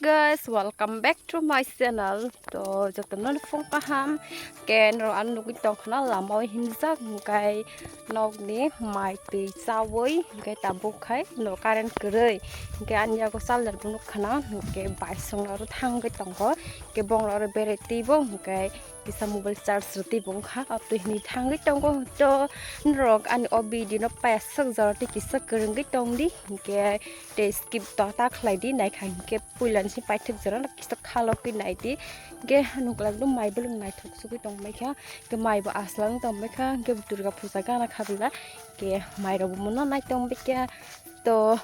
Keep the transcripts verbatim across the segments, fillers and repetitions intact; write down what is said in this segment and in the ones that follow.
Guys, welcome back to my channel. To jotono phung kaham. Ke norok ano nugwi tongkhana lama o hinjak, hwnkhe nokni mai twi chawi, hwnkhe tabuk khai no current kwrwi. Hwnkhe ani yago charger bo nukkhana, hwnkhe bai songno aro thangwi tongo. Hwnkhe bongno aro berai twibo, hwnkhe kisa mobile charge rwtwi bo wngkha, o twi hwnwi thangwi tongo. To norok ani o video no payaswk jora tei kisa kwrwngwi tongdi, hwnkhe tei skip to ta khlaidi, naikha hwnkhe puilani se paithak jora no kisa khalokwi naidi. Hwnkhe nukla ekdom mai bolong naithok sugwi tongbaikha, hwnkhe mai bo aslang tongbaikha, hwnkhe Durga puja gana khabila, hwnkhe mai rok bo mono nai tongbaikha. To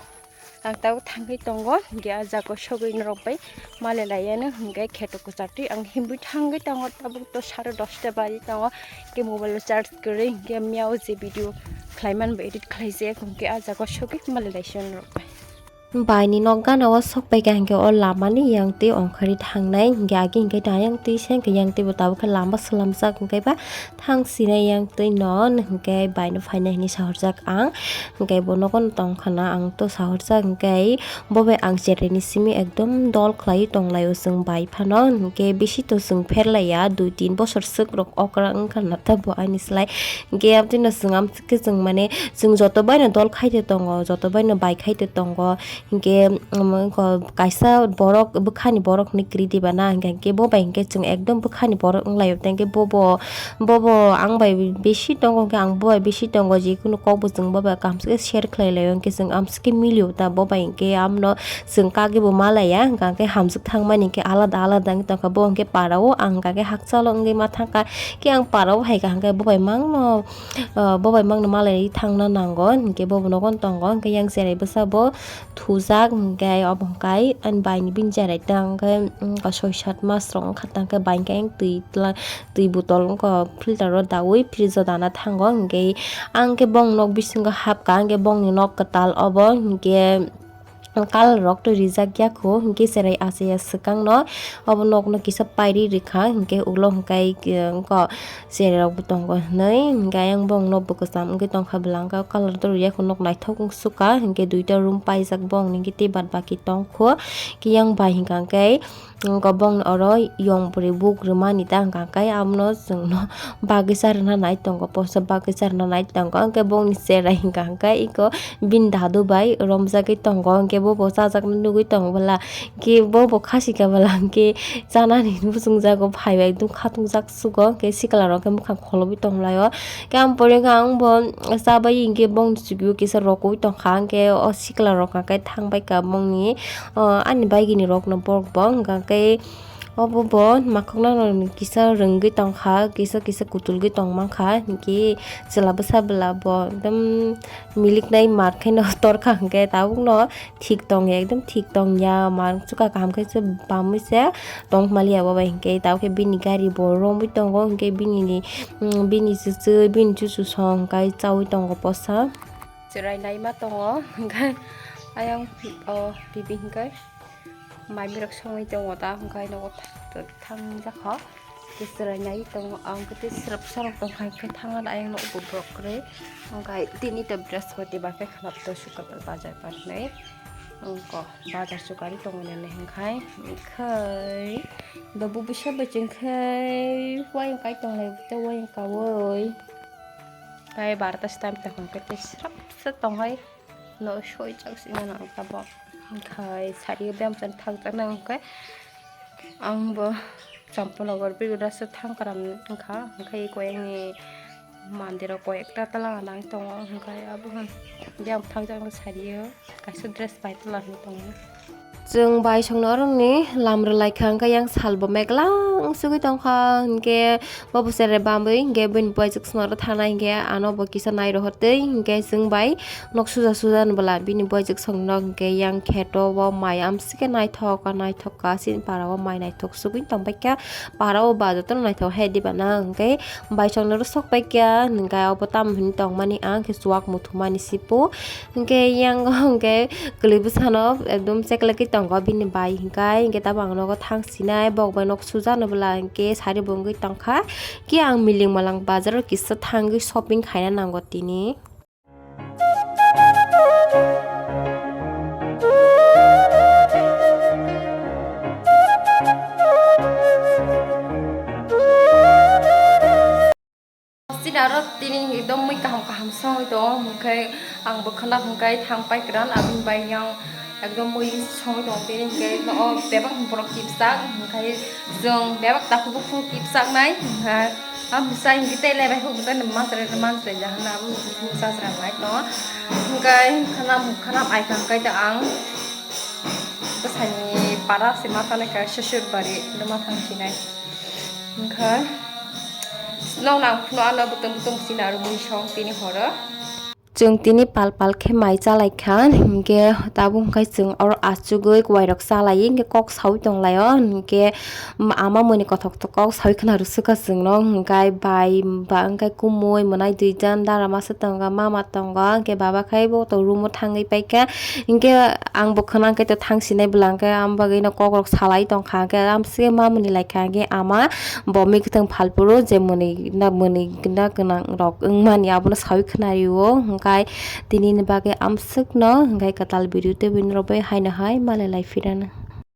ang tabuk thangwi tongo, hwnkhe ah jaga o sogwi norok bai malai laiyano, hwnkhe kheto kwchar twi ang himwi thangwi tongo, tabuk to sare dosta baji tongo, hwnkhe mobile o charge kwrwi, hwnkhe miyao je video khlaiman bo edit khlaijak, hwnkhe ah jaga o sogwi malai laisio norok bai. Baini nok gana o sok paikha, hwnkhe o lamani yang twi ongkhorwi thangnai, hwnkhe agi hwnkhe ayang twi se hwnkhe yang twi bo tabuk khe lama swlamjak, hwnkhe ba thang sinai yang twi no hwnkhe baino phainai hinwi sahorjak ang. Hwnkhe bo nogo tongkhana ang to sahorjak, hwnkhe bo bai ang cheraini simi ekdom dol khlaiwi tonglaio chwng bai phano, hwnkhe bisi to chwng pherlaiya dui tin bosor swk rok okra wngkha na ta bo ani slai. Hwnkhe aboni chwng amswk khe chwng mane chwng joto baino dol khaite tongo, joto baino bai khaite tongo, hwnkhe, um, wngkha kaisa borok bwkhani borok hinwi kwrwi diba na, hwnkhe bo bai hwnkhe chwng ekdom bwkhani borok wnglaio, tei hwnkhe bobo, bobo ang bai bisi tongo, hwnkhe ang bo bai bisi tongo, jikunu kok bo chwng bo bai kaham se share khlai laio, hwnkhe chwng amswk khe milio ta, bo bai hwnkhe amno chwng kagwi bo malaiya, hwnkhe hamjwk thangmani hwnkhe alada alada wngwi tongkha, bo hwnkhe para o ang hwnkhe hakchalo wngwi ma thangkha, khe ang para o phaikha, hwnkhe bo bai mangno, ah, bo bai mangno malaiwi thangna nango, hwnkhe bobo nogo tongo, hwnkhe yang cherai bwsa bo thujak, hwnkhe obo hwnkhe ani baini bini cherai ta hwnkhe, mm, soi sat mas rok wngkha ta hwnkhe bai hwnkhe twi tla-, twi botol wngkha filter o daui fridge o dana thango, hwnkhe ang khe bong nok bisingo hapkha, hwnkhe bongni nok kwtal obo hwnkhe colour rok twi rijak ya kho, hwnkhe cherai achaia swkang no obo nok no kisa pairi rikha, hwnkhe ulo hwnkhe, wngkha cherai rok bo tongo hinwi, hwnkhe ayang bong nok bo kwcham wngwi tongkha, bwlangkha colour to rwya kho, nok naithok wng sukha, hwnkhe duita room paijak bong ni hwnkhe tei baad baki tongkho, khe yang bai hwnkha khe, wngkha bong oro yong bwrwi buk rwmani ta hwnkha khe, abono chwngno bagwi charwna nai tongo, posa bagwi charwna nai tongo, hwnkhe bongni cherai hwnkha khe eko bini dadu bai romjagwi tongo, hwnkhe bobo chajaknai nugwi tongo bwla, hwnkhe bobo khasika bwla, hwnkhe chanani muchungjago phaibai ekdom khatungjak. Sugo hwnkhe sikla rok khe mwkhang kholobwi tonglaio. Khe ang pore khe ang bo chabai hwnkhe bongni chukio kisa rokoi tongkha, hwnkhe o sikla rok khe thangbai ka bongni, o ani baigini rokno borok bo hwnkha khe obo bo makhukna rokni kisa rwngwi tongkha, kisa kisa kutulgwi tongmankha, hwnkhe chwla bwsa bwla bo ekdom miliknai mar khe no torkha, hwnkhe tabukno thik tongya, ekdom thik tongya, mar chwkha kaham khe se bamwi se tong maliya bo bai, hwnkhe tabukhe bini gari bo romwi tongo, hwnkhe bini ni, mm, bini chuchwi, bini chuchusong hwnkhe chaui tongo posa. Cherai naima tongo, hwnkhe ayang o bibi hwnkhe mai mirok songwi tongo ta, hwnkhe nogo thangjak kho. Khe cherai nai tongo, ang khe tei srap sarok tongkha, hwnkhe thangna ayang nukgo borok kwrwi. Hwnkhe tini to brihaspatibar khe khwlap to Sukabal bazar par hinwi. Wngkha bazar chukari tongo nini hwnkhe, hwnkhe babu bwsa bai chwngkhe wayung kai tonglai tei wayung kaui. Tei barota time tongkha hwnkhe tei srap se tonghai. No soi chak sima nang tabok. Khai sari o biyam chan thang chak nang khai. Ang bo Champanagar bigura se thang karam wngkha. Khai koyang ni mandir o koyek ta tala nang tongo. Khai abo han biyam thang chak nang sari o. Kaisa dress pai tala nang tongo. Chwng bai songno oroni lam rwlai kha, hwnkhe yang sal bo megla wng sugwi tongkha, hwnkhe bo bo cherai bamwi hwnkhe bini buaijwk songno oro thanai, hwnkhe ano bo kisa nai rohor twi, hwnkhe chwng bai nok suja suja ni bwla bini buaijwk songno hwnkhe yang kheto o mai amsike naithok naithok ka chini para o mai naithok sugwi tongbaikha, para o ba jotono naithok hai diba na, hwnkhe baisongno oro sok paikha, hwnkhe obo tamo hinwi tongmani ang khe chuak muthumani sipo. Hwnkhe yang hwnkhe kwlwi bwsano ekdom cheklagwi tongo bini bai hwnkhe, hwnkhe tabuk ang nogo thang sinai bok bai nok sujano bwla hwnkhe sari bo wngwi tongkha. Khe ang miling malang bazaro kisa thangwi shopping khaina nango tini. Songwi tongo, hwnkhe ang bo khwna hwnkhe thang pai kwran, aboni bai yang ekdom mui songwi tongo, tini hwnkhe o bebak borok kipsak, hwnkhe chwng bebak takhuk bukhuk kipsaknai, hwnkhe a bwsai hwnkhe tei laibai huk bwsai no manchrai manchrai jahana abo bwsai no chachra nai tongo, hwnkhe khwna khwna ai kha hwnkhe ang bwsani para se ma tanai kha Shashur bari no ma thang sinai, hwnkhe. Nokno ang phunukno ano bwtwng bwtwng sina rwmani song tini horo. Chwng tini pal pal khe mai chalaikha, hinkhe tabuk hinkhe chwng oro achugwi kuairok chalaio, hinkhe kok saui tonglaio, hinkhe ama muni kothok kothok kok saui khwna rwsukha chwngno, hinkhe bai ba hinkhe kumui mwnai duijan dara masa tongo, mama tongo, hinkhe baba khai bo to room-o thangwi paikha, hinkhe ang bo khwna hinkhe to thang sinai bwla hinkhe, am bagwino kokrok salai tongkha, hinkhe amsike mamoni laikha, hinkhe ama bo mikthwng phalphuru je mwnwi na mwnwi na gwnang rok wngmani abono saui khwnario, hinkhe tinini bagwi amsukno hinkhe kwtal video tubui norok bai haino hai malai lai phirano.